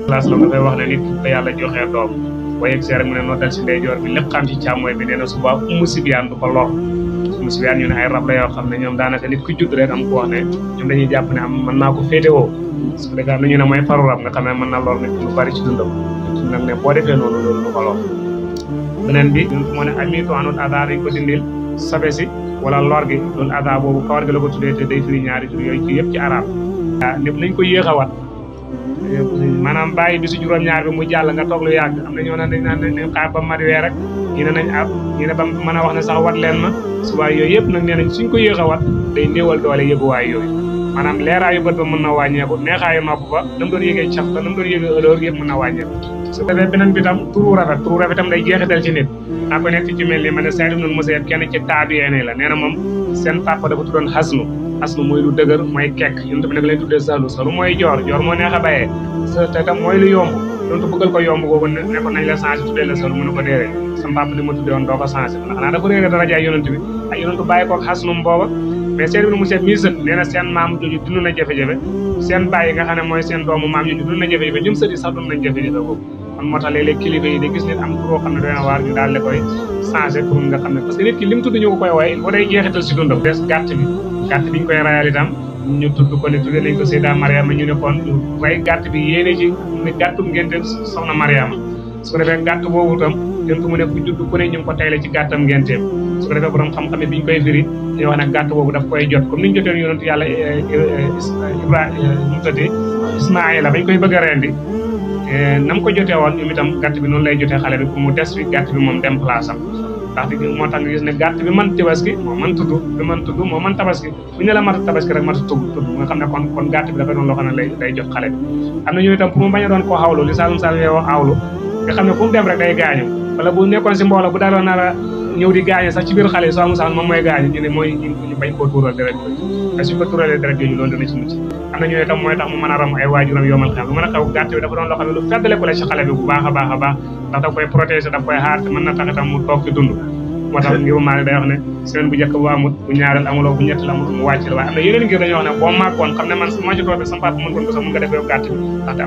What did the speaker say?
classe la dafay wax ne nit ko yàlla joxee doom boo yegg see rek mu ne noo dal si ndeyjoor bi lépp xam ci càmmooy bi nee na suba Umu Sibiyaan du ko lor. Umu Sibiyaan ñu ne ay rab la yoo xam ne ñoom daanaka nit ku judd rek am ko wax ne ñoom dañuy jàpp ne mën naa ko féetewoo su ko defee am na ñu ne mooy faru rab nga xam ne mën na lor nit lu bari ci dundam nag ne boo defee noonu loolu du ko lor. beneen bi moo ne amitu anul ada dañ ko dindil sobe si wala lor gi loolu ada boobu kawar gi la ko tuddee te day firi ñaari tur yooyu ci yëpp ci arab lépp nañ ko yéex a wat maanaam bàyyi bi su juróom-ñaar bi mu jàll nga toog lu yàgg am na ñoo ne dañ naan nañ xaar ba mat weer rek ñi ne nañ ab ñi ne ba mën a wax ne sax wat leen ma suba yooyu yëpp nag nee nañ suñ ko yéex a wat day néewal doole yëguwaay yooyu maanaam leeraayu bët ba mën na wàññeeku neexaayu nopp ba na mu doon yëgee caf ba na mu doon yëgee odeur yëpp mën na wàññeeku su defee beneen bi tam turu rafet tam day jeexital ci nit naa ko nekk ci mel ni ma ne Saïd ibn Musayyab kenn ci taabiyeen la nee na moom seen papa dafa tuddoon xasnu mooy lu dëgër mooy kekk ñun tamit nag lañ tuddee salu mooy joor moo neex a bayee te tam mooy lu yomb donte bëggal ko yomb googu ne ko nañ la changé tuddee la salu mu ne ko déeree sa papa li ma tuddee woon doo ko changé ndax xanaa dafa réeré darajaay yonent bi ak yonent bàyyi koog xasnum booba mais Saïd ibn Musayyab mii sët nee na seen maam jooju dund na jafe-jafe seen bàyyi nga xam ne mooy seen doomu maam jooju dund na jafe-jafe ñoom sët yi sax dund nañ jafe-jafe boobu kon moo tax léeg-léeg kilifa yi di gis nit am turoo xam ne doy na waar ñu daal di koy changé pour nga xam ne parce que nit ki li mu tudd ñu ko koy wooye boo day jeexital si dundam des gàtt bi ñu koy rayal itam ñu tudd ko ne tuddee nañ ko Seyda Mariama ñu ne kon ñu rey gàtt bi yéene ci ne gàttum ngénte soxna Mariama su ko defee gàtt boobu itam jënt mu ne ku judd ku ne ñu ngi ko tayle ci gàttam ngénteem su ko defee borom xam-xam ne bi ñu koy firi dañuy wax ne gàtt boobu daf koy jot comme ni ñu jotee yonent yàlla Ismaayila bañ koy bëgg a rendi nam ko jotee woon ñoom itam gàtt bi noonu lay jotee xale bi pour mu des fi gàtt bi moom dem place am ndax moo tax nga gis ne gàtt bi man tabaski moo man tudd bi man tudd moo man tabaski bu ñu ne la mata tabaski rek mata tudd nga xam ne kon gàtt bi dafay doon loo xam ne lay jot xale bi am na ñoo itam pour mu bañ a doon koo xawlu li Saalum Saalum yow awlu nga xam ne fu mu dem rek day gaañu wala bu nekkoon si mbooloo bu daaloon nar a ñëw di gaañu sax ci biir xale yi soo amul sax moom mooy gaañu ñu ne mooy ñu bañ koo tuural deret jooju te suñ ko tuuralee deret jooju loolu dana ci mucc am na ñoo itam mooy tax mu mën a ram ay waajuram yomal xew lu mën a xew gàtt bi dafa doon loo xam ne lu feddale ko la ci xale bi bu baax a baax a baax ndax daf koy protéger daf koy xaar te mën na tax itam mu toog ci dund moo tax ngir maa day wax ne semaine bu njëkk bu amut bu ñaareel amuloo bu ñett la amut mu wàcc la waaye am na yeneen ngir dañoo wax ne boo màggoon xam ne man moo ci toog sama papa mën kon ko sax mën nga def yow gàtt bi ndaxte